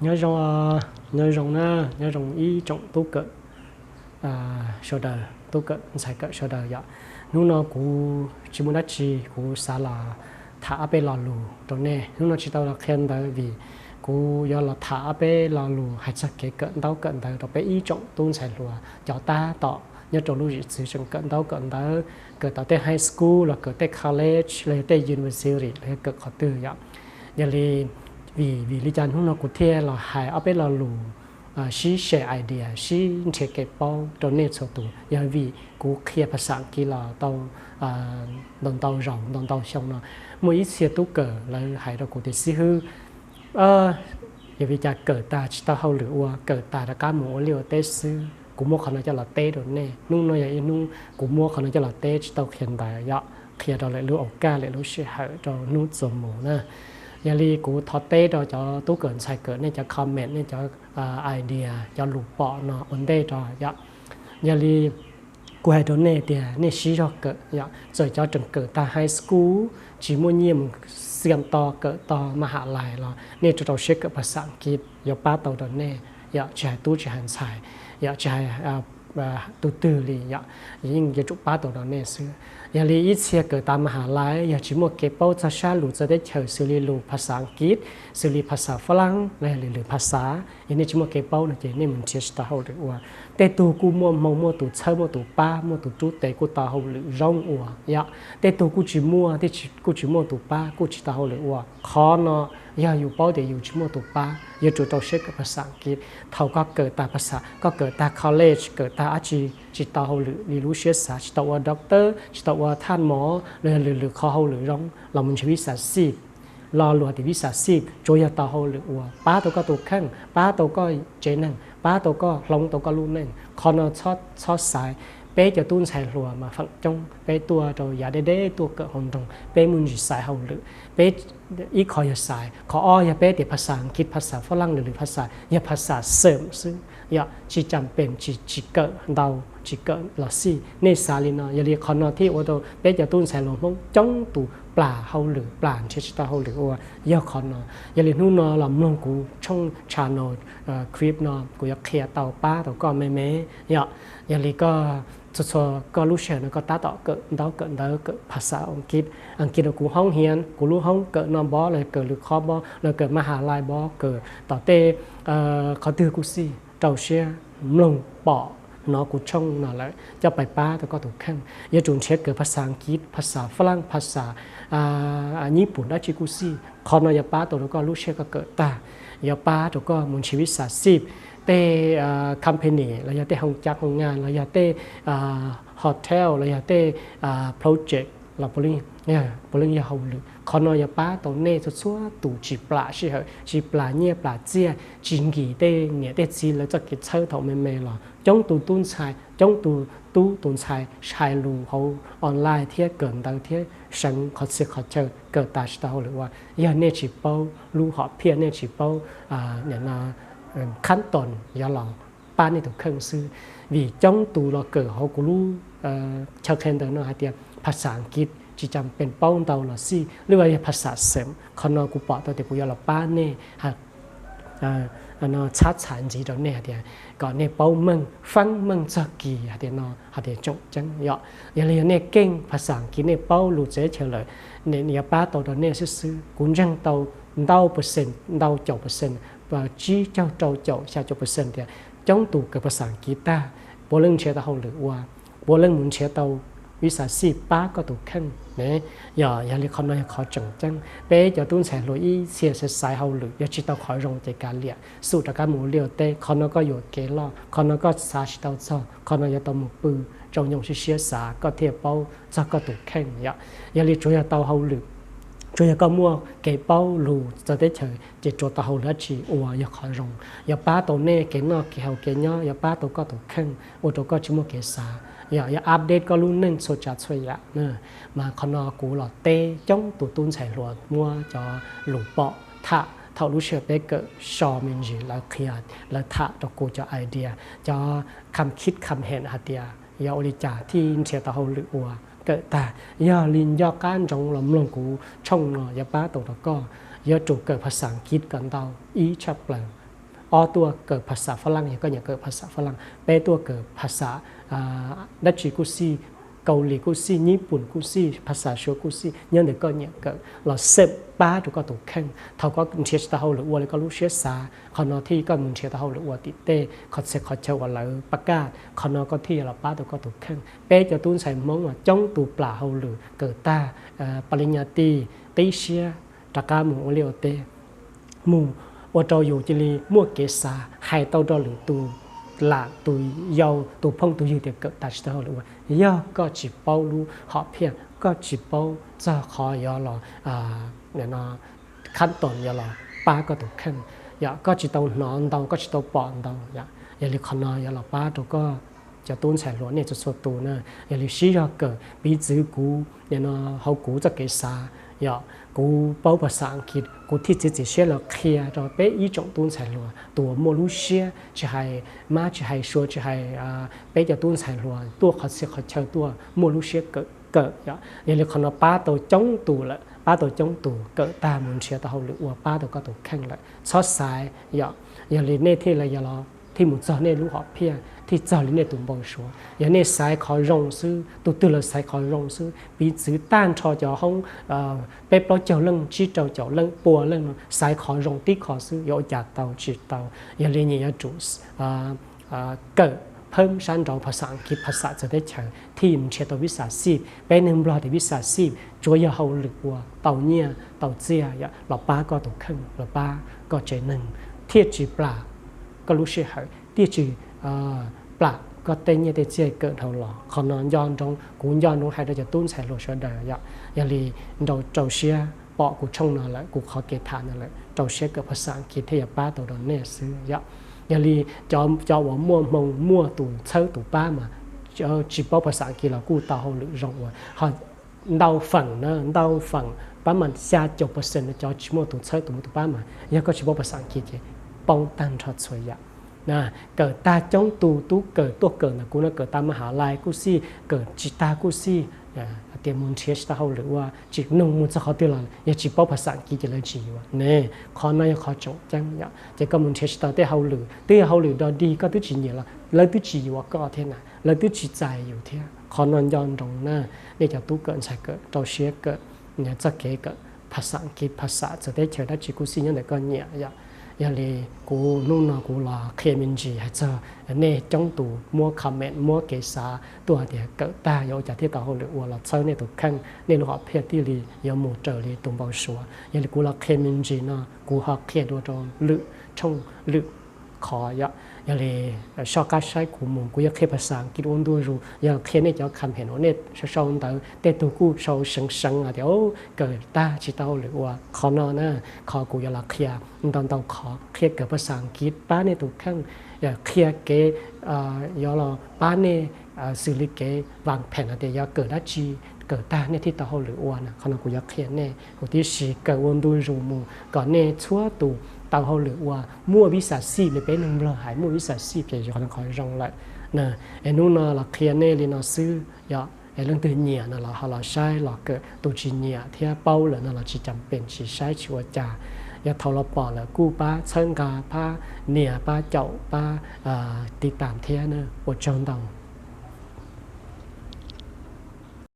Nyob zoo, nyob zoo na, nyob zoo ib tsoom tub kawm sawv daws, tub kawm ntxhais kawm sawv daws yom. Hnub no kuv tsis muaj dab tsi, kuv xav los tham ob peb lo lus rau nej. Hnub no tsis tau los qhia ntawv vim kuv yuav los tham ob peb lo lus hais txog kev kawm ntaub kawm ntawv rau peb ib tsoom tub ntxhais hluas cov tab tom nyob rau lub zim txwv tseem kawm ntaub kawm ntawv, kawm tom tej high school los kawm tej college los yog tej university los yog kawm qhov twg yom. Yog li, vim, vim li cas hnub no kuv thiaj los hais ob peb lo lus sib share idea, sib nrhiav kev paub rau nej txhua tus? Yog vim kuv qhia phas xas Askiv los tau ntau ntau zaus, ntau ntau xyoo no, muaj ib txhia tub kawm lawv hais rau kuv tias, Xib hwb, yog vim cas kawm tag tsis tau hauj lwm ua, kawm tag rov qab mus ua liaj ua teb xwb? Kuv muab qhov no coj los teb rau nej. Hnub no yog ib hnub kuv muab qhov no coj los teb, tsis tau qhia ntawv yom, qhia rau lwm lub au kaj, lwm lub sij hawm rau hnub txuas mus na. Yog li kuv thov teb rau cov tub kawm ntxhais kawm, nej cov comment, nej cov idea, cov lus pom no ua ntej rau yom. Yog li kuv hais rau nej tias nej sib zog kawm yom, txawm cov tseem kawm tag high school tsis muaj nyiaj mus xiam to kawm tog ma ha lais los nej rau rau siab kawm phas xas Askiv yuav pab tau rau nej yom, tsis hais tub tsis hais ntxhais yom, tsis hais tus twg li yom, yeej yuav tsum pab tau rau nej xwb. Yog li ib txhia kawm tag ma ha lais yog tsis muaj kev paub txog sab lus txawv teb chaws xws li lus phas xas Askiv, xws li phas xas Fab Laj los yog lwm lwm phas xas, yog nej tsis muaj kev paub no ces nej mus nrhiav tsis tau hauj lwm ua. Tej tug kuj muaj hmoo, muaj tus txhawb, muaj tus pab, muaj tus rub tes kuj tau hauj lwm zoo ua yom. Tej tug kuj tsis muaj, kuj tsis muaj tus pab, kuj tsis tau hauj lwm ua. Qhov no yog yus paub tias yus tsis muaj tus pab, yuav tsum rau siab kawm phas xas Askiv. Thaum koj kawm tag phas xas, koj kawm tag college, kawm tag dab tsi tsis tau hauj lwm li lub siab xav, tsis tau ua doctor, tsis tau ua thaj mov los yog lwm lwm qhov hauj lwm zoo los mus nrhiav vis xas xib. Lo lus hais tias vis xas xib tsuas yog tau hauj lwm ua, pab tau koj tus kheej, pab tau koj tsev neeg, pab tau koj, hloov tau koj lub neej. Qhov no txhob xaiv. Peb cov tub ntxhais hluas mas feem coob peb tuaj rau yav deb deb tuaj kawm hauv nroog, peb muaj ntsis xaiv hauj lwm. Peb, ib qho yog xaiv, qhov ob yog peb tias phas xas Askiv, phas xas Fab Laj, lwm lwm phas xas yog phas xas xeem xwb yom, tsis cam pem tsis, tsis kawm ntau, tsis kawm los xij. Nej xav li no, yog li qhov no thiaj ua rau peb cov tub ntxhais hluas Hmoob coob tus plam hauj lwm, plam nrhiav tsis tau hauj lwm ua, yog qhov no. Yog li hnub no los mloog kuv tshooj channel, clip no kuv yuav qhia tau pab tau koj me me yom. Yog li koj, txhua txhua koj lub sij hawm no koj tab tom kawm ntaub kawm ntawv, kawm phas xas Askiv, Askiv rau kuv hoob hias, kuv lub hoob, kawm noj npob los kawm lwm qhov npob los kawm ma ha lais npob, kawm tom tej qhov twg kuj xij, rau siab mloog pom hnov kuv tshooj no lawm coj pais pab tau koj tus kheej. Yuav tsum nrhiav kawm phas xas Askiv, phas xas Fab Laj, phas xas Nyij Pooj dab tsi kuj xij. Qhov no yuav pab tau rau koj lub sij hawm koj kawm tag, yuav pab rau koj mus nrhiav vis xas xib. Tej company los yog tej hoo cav hoo nyaj los yog tej hotel los yog tej project los puav leej yog hauj lwm. Qhov no yuav pab tau nej txhua txhua tus tsis plam sij hawm, tsis plam nyiaj plam txiaj, tsis nkim tej niam tej txiv lawv txoj kev txhawb thaum me me los. Coob tus tub ntxhais, coob tus tub tus ntxhais hais lus hauv online thiab kawm ntawv thiab seev qhov txhia qhov chaw, kawm tas tsis tau hauj lwm ua. Yog nej tsis paub lub hom phiaj, nej tsis paub qhab toos yuav los pab nej tus kheej xwb. Vim coob tus los kawm hauv kuv lub chaw qhia ntawv no hais tias phas xas Askiv tsis cam pem paub ntau los xij, lwb yog phas xas xeem. Qhov no kuv pom tau tias kuv yuav los pab nej, txhab txhais ntxiv rau nej hais tias kom nej paub meej, faab meej txog kis hais tias no hais tias tsoom ceeb yom. Yog li yog nej keej phas xas Askiv, nej paub lus txawv teb chaws lawm, yuav pab tau rau nej xwb xwb. Kuv ntseeg tau ntau percent, ntau caum percent, tsib caug rau caum xya caum percent tias coob tus kawm phas xas Askiv tag puav leej nrhiav tau hauj lwm ua, puav leej mus nrhiav tau vis xas xib pab koj tus kheej ne. Yog, yog li qhov no yog qhov tseem ceeb. Peb cov tub ntxhais hluas ib txhia xaiv xaiv hauj lwm yog tsis tau qhov zoo ces kav liam, xub rov qab mus ua liaj ua teb. Qhov no koj yuam kev loj, qhov no koj xav tsis tau txog, qhov no yuav tau mus pw tsaus nyoog siab siab xav koj thiaj paub txog koj tus kheej yom. Yog li tsuas yog tau hauj lwm, tsuas yog koj muaj kev paub lus txawv teb chaws ces tsuas tau hauj lwm dab tsi ua yog qhov zoo. Yuav pab tau nej kev noj kev haus kev nyob, yuav pab tau koj tus kheej ua rau koj tsis muaj kev xav, yog, yuav update koj lub neej txhua tsav txhua yam na. Mas qhov no kuv los teb coob tus tub ntxhais hluas muab cov lus pom tham thaum lub sij hawm peb kawm so me ntsis, lawv qhia, lawv tham rau kuv cov idea, cov kham khib kham hem hais tias yog ua li cas thiaj nrhiav tau hauj lwm ua kawm tag. Yog li nco qab ntsoov los mloog kuv tshooj no yuav pab tau rau koj. Yuav tsum kawm phas xas Askiv kom ntau ib tshaj plaws Ob tuaj kawm phas xas Fab Laj yog koj nyiam kawm phas xas Fab Laj, peb tuaj kawm phas xas dab tsi kuj xij, Kaus Lim kuj xij, Nyij Pooj kuj xij, phas xas Suav kuj xij, nyob ntawm koj nyiam kawm los xeem pab rau koj tus kheej. Thaum koj nrhiav tsis tau hauj lwm ua li koj lub siab xav, qhov no thiaj koj mus nrhiav tau hauj lwm ua tim tej qhov txhia qhov chaw uas lawv pab kaj, qhov no koj thiaj yuav los pab tau koj tus kheej. Peb cov tub ntxhais Hmoob uas coob tus plam hauj lwm kawm tag pa li nyas tij, qib siab rov qab mus ua liaj ua teb, mus ua rau yus cia li muaj kev xav hais tau rau lwm tus, lam tus yau tus phooj tus ywg tias kawm tag tsis tau hauj lwm ua. Yog koj tsis paub lub hom phiaj, koj tsis paub txog qhov yuav los khab toos yuav los pab koj tus kheej, yog koj tsis tau hnov ntau, koj tsis tau pom ntau, yog li qhov no yuav los pab rau koj cov tub ntxhais hluas nej txhua txhua tus na. Yog li sib zog kawm, piv txwv kuv no, hauv kuv txoj kev xav, yog kuv paub phas xas Askiv, kuv thiaj txiav txim siab los qhia rau peb ib tsoom tub ntxhais hluas, tus uas muaj lub siab, tsis hais mab tsis hais suav tsis hais, peb cov tub ntxhais hluas tuaj qhov txhia qhov chaw tuaj muaj lub siab kawm, kawm yom. Yog li qhov no pab tau coob tus lawm, pab tau coob tus kawm tag mus nrhiav tau hauj lwm ua pab tau koj tus kheej lawm. Txhob xaiv yom, yog li nej thiaj li yuav los thiaj mus txog nej lub hom phiaj, thiaj txog li nej tus npau suav. Yog nej xaiv qhov zoo xwb, tus twg los xaiv qhov zoo xwb, piv txwv tag nrho cov hoob peb plaub caug leej, tsib rau caum leej, pua leej no xaiv qhov zoo tib qho xwb, yuav ua cas tau tsis tau. Yog li nyias yuav tsum kawm phab sab nraud phas xas Askiv, phas xas txawv teb chaws thiaj nrhiav tau vis xas xij. Peb neeg Nplog tias vis xas xij tsuav yog hauj lwm ua tau nyiaj tau txiaj yom, los pab koj tus kheej, los pab koj tsev neeg, thiaj tsis plam koj lub sij hawm, thiaj tsis plam koj tej nyiaj tej txiaj kawm dhau los. Qhov no nco ntsoov, kuv nco ntsoov hais rau cov tub ntxhais hluas sawv daws yom. Yog li rau siab pom kuv tshooj no lawm, kuv qhov kev tham no lawm, rau siab kawm phas xas Askiv thiaj yuav pab tau rau nej xwb yom. Yog li cov uas muaj hmoo muaj tus txhawb tus pab mas tsis paub phas xas Askiv los kuj tau hauj lwm zoo ua ho ntau feem na, ntau feem, pab mas xya caum percent cov tsis muaj tus txhawb tus muaj tus pab mas yog koj tsis paub phas xas Askiv ces poob tag nrho txhua yam. Kawm tag coob tus tub kawm tuaj kawm ntawm kuv no kawm tag ma ha lais kuj xij, kawm tsis tag kuj xij, hais tias mus nrhiav tsis tau hauj lwm ua, tsis nug mus txog qhov twg los yog tsis paub phas xas Askiv ces lawv tsis yuav ne. Qhov no yog qhov tseem ceeb yom. Ces koj mus nrhiav tsis tau tej hauj lwm, twb yog hauj lwm dog dig koj twb tsis nyiam los lawv twb tsis yuav koj thiab na, lawv twb tsis txais yus thiab. Qhov no nco ntsoov na, nej cov tub kawm ntxhais kawm rau siab kawm txoj kev kawm phas xas Askiv, phas xas txawv teb chaws dab tsi kuj xij nyob ntawm koj nyiam yom. Yog li kuv hnub no kuv los qhia me ntsis hais txog nej coob tus muab comment muab kev xav tuaj hais tias kawm tag yuav ua cas thiaj tau hauj lwm ua los txhawb nej tus kheej, nej lub hom phiaj thiaj li yuav mus raws li tus npau suav. Yog li kuv los qhia me ntsis no kuv ho qhia dua rau lwm tshooj lwm qhov yom. Yog li soj qab saib kuv mus, kuv yuav qhia phas xas Askiv ua ntu zus, yog qhia nej cov comment uas nej sau sau ntawd tej tug kuj sau seev seev hais tias kawm tag tsis tau hauj lwm ua. Qhov no na, qhov kuv yuav los qhia ntau ntau qhov, qhia kawm phas xas Askiv pab nej tus kheej, qhia kev yuav los pab nej xws li kev vas phem hais tias yog kawm dab tsi, kawm tag nej thiaj tau hauj lwm ua na. Qhov no kuv yuav qhia nej huv tib si, kawm ua ntu zus mus kom nej txhua tus tau hauj lwm ua, muaj vis xas xij li peb neeg Nplog hais, muaj vis xas xij ces yog qhov zoo lawm na. Es hnub no los qhia nej li no xwb yom. Es leej twg nyiam no los ho los saib los kawm, tus tsis nyiam thiab paub lawm no los tsis cam pem tsis saib tsis ua cas. Yog thaum los pom lawm kuj pab txhawb nqa, pab nias, pab caum, pab tiv tam thiab na. Ua tsaug ntau.